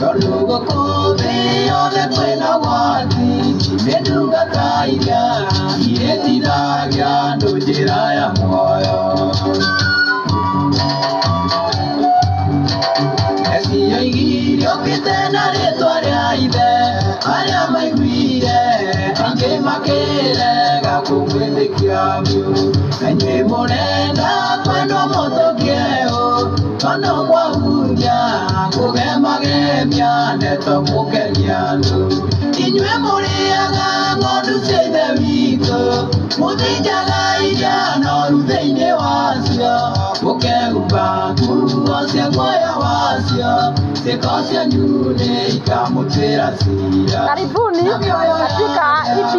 Tondũ gũkũ thĩ yothe kwĩna ũgwati, nĩ ndungata iria irĩtithagia andũ njĩra ya muoyo. Mesia oigire okĩte na rĩtwa rĩa ithe, arĩa maiguire aingĩ makĩrega kũmwĩtĩkia biũ. Na inyuĩ mũrenda kwendwo mũtũkie ũ, tondũ mwahunjia kũgemagemia ndeto mũkenia andũ. Inyuĩ mũrĩaga ng'ondu cia ithe witũ, mũthĩnjaga iria noru thĩinĩ wacio, mũkehumba nguo cia guoya wacio, ciĩko cianyu nĩ ikamũtuĩra cira. Karibuni katika EPC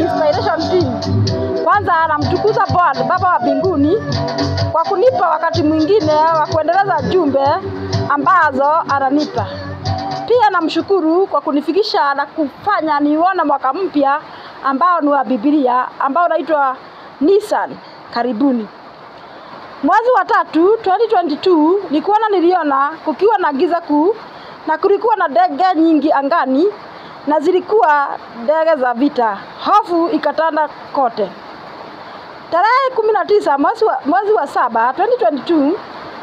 Inspiration Team. Kwanza namtukuza Bwana Baba wa mbinguni kwa kunipa wakati mwingine wa kuendeleza jumbe ambazo ananipa. Pia namshukuru kwa kunifikisha na kufanya nione mwaka mpya ambao ni wa Biblia ambao unaitwa Nisan. Karibuni. Mwezi wa 3 2022 nikuona niliona kukiwa na giza kuu na kulikuwa na ndege nyingi angani na zilikuwa ndege za vita. Hofu ikatanda kote. Tarehe 19 mwezi wa 7 2022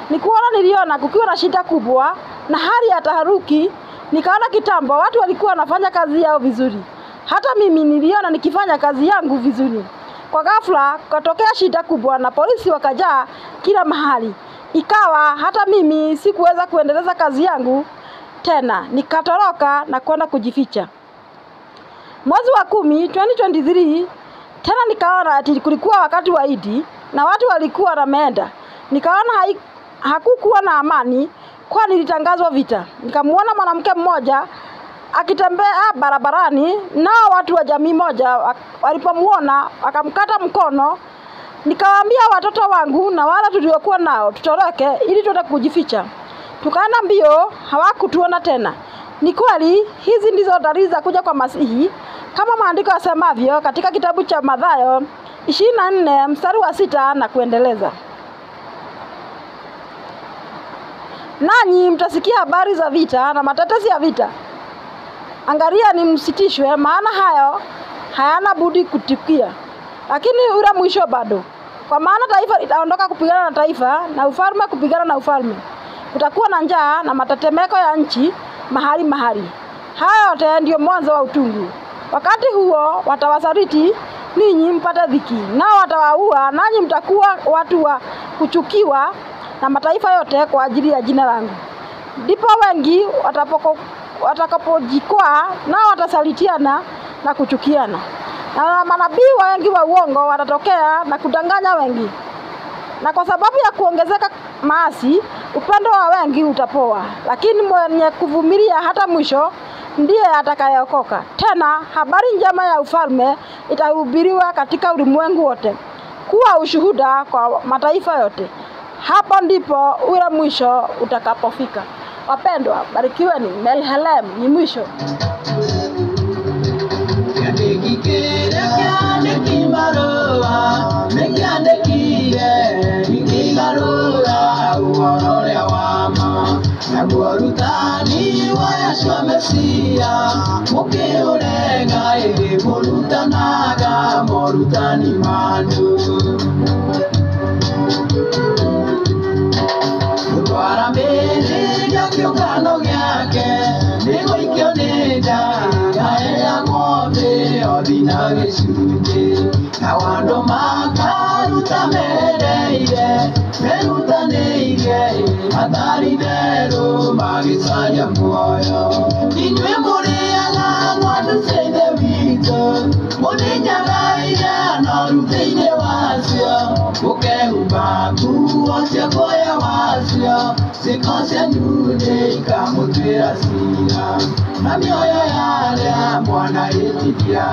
nikuona niliona kukiwa na shida kubwa na hali ya taharuki. Nikaona kitambo watu walikuwa wanafanya kazi yao vizuri. Hata mimi niliona nikifanya kazi yangu vizuri. Kwa ghafla kukatokea shida kubwa na polisi wakajaa kila mahali. Ikawa hata mimi sikuweza kuendeleza kazi yangu tena. Nikatoroka na kwenda kujificha. Mwezi wa 10 2023 tena nikaona ati kulikuwa wakati wa Idi na watu walikuwa wameenda. Nikaona hakukuwa na amani kwani ilitangazwa vita. Nikamuona mwanamke mmoja akitembea barabarani, nao watu wa jamii moja walipomuona wakamkata mkono. Nikawaambia watoto wangu na wale tuliokuwa nao tutoroke ili tuende kujificha. Tukaenda mbio, hawakutuona tena. Ni kweli hizi ndizo dalili za kuja kwa Masihi kama maandiko yasemavyo katika kitabu cha Mathayo 24 mstari wa 6 na kuendeleza. Nanyi mtasikia habari za vita na matetesi ya vita. Angalia ni msitishwe, maana hayo hayana budi kutukia, lakini ule mwisho bado. Kwa maana taifa litaondoka kupigana na taifa na ufalme kupigana na ufalme. Kutakuwa na njaa na matetemeko ya nchi mahali mahali. Hayo yote ndiyo mwanzo wa utungu. Wakati huo watawasaliti ninyi mpate dhiki, nao watawaua, nanyi mtakuwa watu wa kuchukiwa na mataifa yote kwa ajili ya jina langu. Ndipo wengi watakapojikwaa, nao watasalitiana na kuchukiana. Na manabii wengi wa uongo watatokea na kudanganya wengi. Na kwa sababu ya kuongezeka maasi, upendo wa wengi utapoa. Lakini mwenye kuvumilia hata mwisho ndiye atakayeokoka. Tena habari njema ya ufalme itahubiriwa katika ulimwengu wote, kuwa ushuhuda kwa mataifa yote. Hapo ndipo ule mwisho utakapofika. Wapendwa, barikiweni. Melhelem ni mwisho. Naguo ũrutani wa Yeshua Mesia, mũkĩũrega ĩndĩ mũrutanaga morutani ma andũ. Gũtwara mĩrĩria kĩũngano gĩake, nĩgũikio nĩ nda, ngaheagwo thĩ othi na gĩcunjĩ. Nao andũ makaruta mendeire, merutanĩirie, matarĩ itherũ magĩcaria muoyo. Inyuĩ mũrĩaga ng'ondu cia ithe witũ, mũthĩnjaga iria noru thĩinĩ wacio, mũkehumba nguo cia guoya wacio, ciĩko cianyu nĩ ikamũtuĩra cira, na mĩoyo ya arĩa mwanahĩtithia.